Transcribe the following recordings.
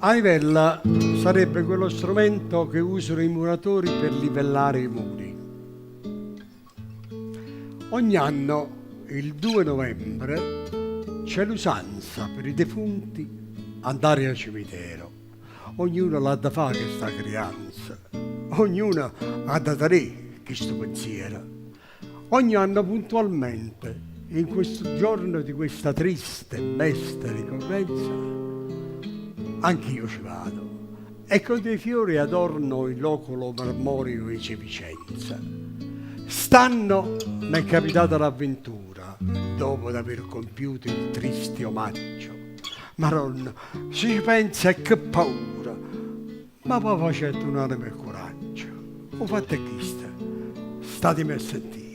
A livella sarebbe quello strumento che usano i muratori per livellare i muri. Ogni anno, il 2 novembre, c'è l'usanza per i defunti andare al cimitero. Ognuno l'ha da fà chesta crianza, ognuno ha da tenè chistu pensiero. Ogni anno puntualmente, in questo giorno di questa triste e mesta ricorrenza, anch'io ci vado e con dei fiori adorno il loculo marmoreo 'e zì Vicenza. St'anno m'è capitata l'avventura, dopo d'aver compiuto il triste omaggio, Maronna, si ce penzo e che paura! Ma po' facette un'anema 'e curaggio. 'O fatto è chisto, stateme a sentire.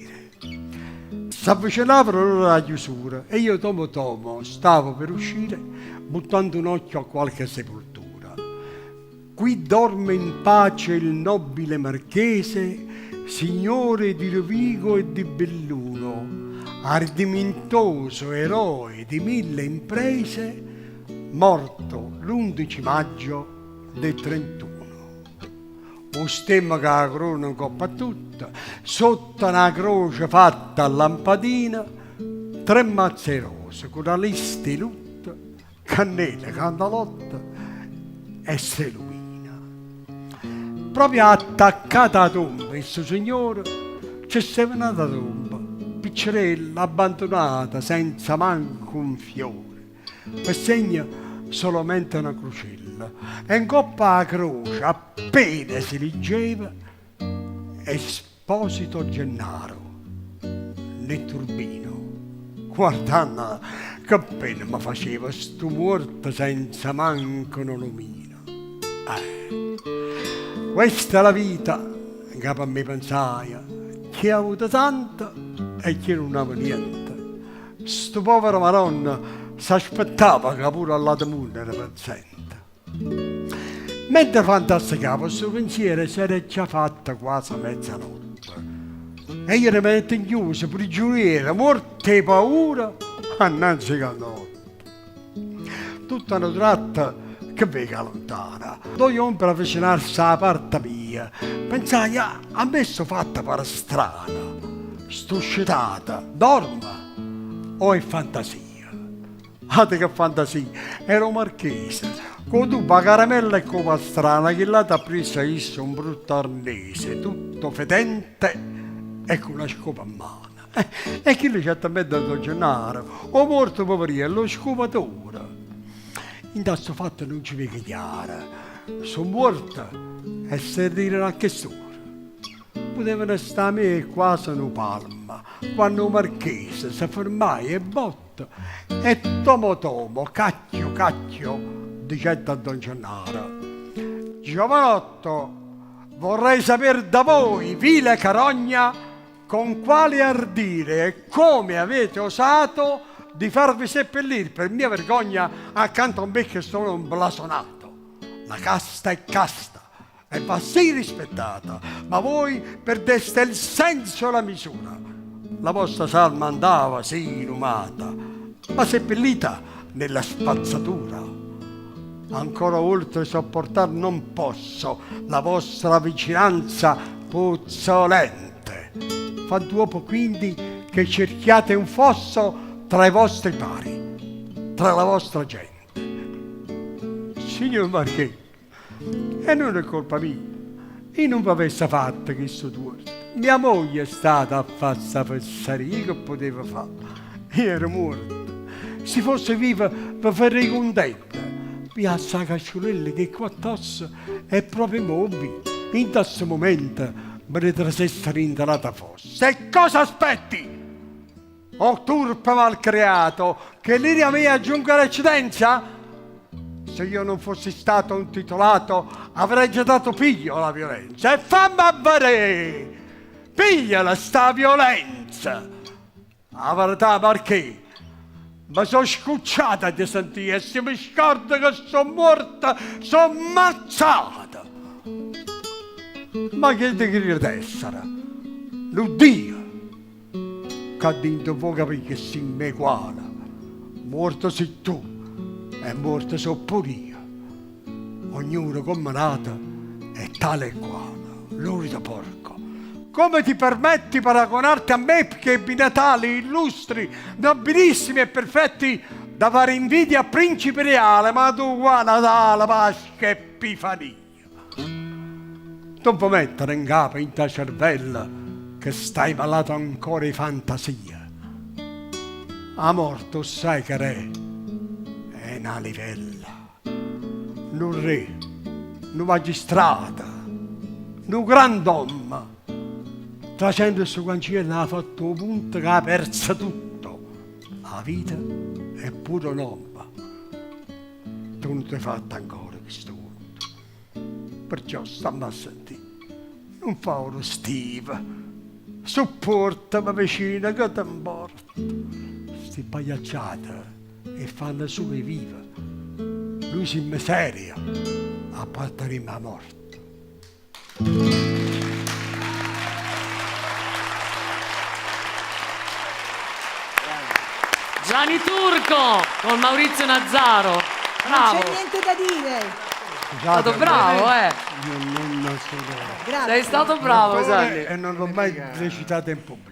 S'avvicenava l'ora d' 'a chiusura e io tomo tomo stavo per uscire buttando un occhio a qualche sepoltura. Qui dorme in pace il nobile marchese, signore di Rovigo e di Belluno, ardimentoso eroe di mille imprese, morto l'undici maggio del 31. 'O stemma cu 'a corona 'ncopp' a tutto, sotto na croce fatta a lampadina, tre mazze 'e rose cu na lista 'e lutto, cannele, candalotte e sei lumine. Proprio attaccata 'a tomba 'e stu signore ce steva n'ata tomba, piccerella, abbandunata, senza manco un fiore. Pe segno solamente na crucella e 'ncopp' 'a croce appena se liggeva, Esposito Gennaro, netturbino. Guardannola che pena me faceva stu muorto senza manco nu lumino. Eh. Questa è la vita, 'ncapa a me pensaje, chi ha avuto tanto e chi nun ave niente. Stu povero Maronna s'aspettava ca pure all'ato munno era pezzente. Mentre fantasticavo stu pensiero s'era già fatta quase mezzanotte e io rimanette 'nchiuso, prigioniero, muorto 'e paura annanze 'e cannavotte. Tutto a nu tratto che veco 'a luntano, doje ombre avvicinarse 'a parte mia, pensaje, a me stu fatto pare strano, sto scetata, dormo o è fantasia? Ate che fantasia, era 'o marchese, cu 'o tubo 'a caramella e cu 'o pastrano, chill'ato appriesso a isso un brutto arnese, tutto fetente e cu na scopa mmano. E chillo certamente è don Gennaro, 'o muorto poveriello, 'o scupatore. Int' a stu fatto nun ce veco chiaro, so' muorte e se rireno a chest'ora. Putevano sta 'a me quase nu palmo, quanno 'o marchese se fermaje 'e botto e tomo tomo, cacchio cacchio, dicette a don Gennaro, Giovanotto, vorrei saper da voi, vile carogna, Con quale ardire e come avete osato di farvi seppellir per mia vergogna accanto a me che sono un blasonato? La casta è casta e va sì rispettata, ma voi perdeste il senso e la misura. La vostra salma andava sì inumata, ma seppellita nella spazzatura. Ancora oltre sopportar non posso la vostra vicinanza puzzolente. Fa d'uopo quindi che cerchiate un fosso tra i vostri pari, tra la vostra gente. Signor Marchè, e nun è colpa mia, io nun v'avesse fatto chistu tuorto, mia moglie è stata a fa sta fesseria, io che putevo fa? Io ero muorto. Si fosse viva ve farrei cuntenta. Piazza 'a casciulella cu 'e quatt'ossa e proprio mo, 'o vvi', dint' a stu mumento me ne trasesse dint' a n'ata fossa. E cosa aspetti? O turpe malcreato, che l'ira mia giunga all'eccedenza? Se io non fossi stato un titolato avrei già dato piglio alla violenza. E famme a verè! Pigliala sta violenza! A verità, Marchè, me so' scucciata 'e te sentì e si me scordo che so' muorto, so' mazzate! Ma che te cride d'essere? Nu Dio? Ccà dinto vuò capì che simme eguale? Muorto si' tu e muorto so' pur'io. Ognuno comm' n'ato è tale e quale. Lurido porco. Come ti permetti paragonarti a me che ebbi natali illustri, nobilissimi e perfetti da fare invidia a principe reale, ma tu qua Natale, Pasca e Epifania. Nun può mettere 'ncapa 'int' 'a cervella che stai malato ancora 'e fantasia. 'A morte 'o ssaje che r'è? È na livella. Nu rre, nu magistrato, nu grand'ommo, trasendo 'stu canciello ha fatto 'o punto che ha perzo tutto, 'a vita e pure 'o nomme. Tu nun t'hê fatto ancora chistu cunto, perciò stamme a sentì, nun fa 'o restivo, suppuortame vicino che te 'mporta? Sti pagliacciate 'e fanno sulo 'e vive, nuje simme serie, appartenimmo 'a morte. Gianni Turco con Maurizio Nazzaro. Bravo. Non c'è niente da dire. È stato bravo, eh. Io non sono Grazie. Sei stato bravo, Gianni. E non l'ho mai recitato in pubblico.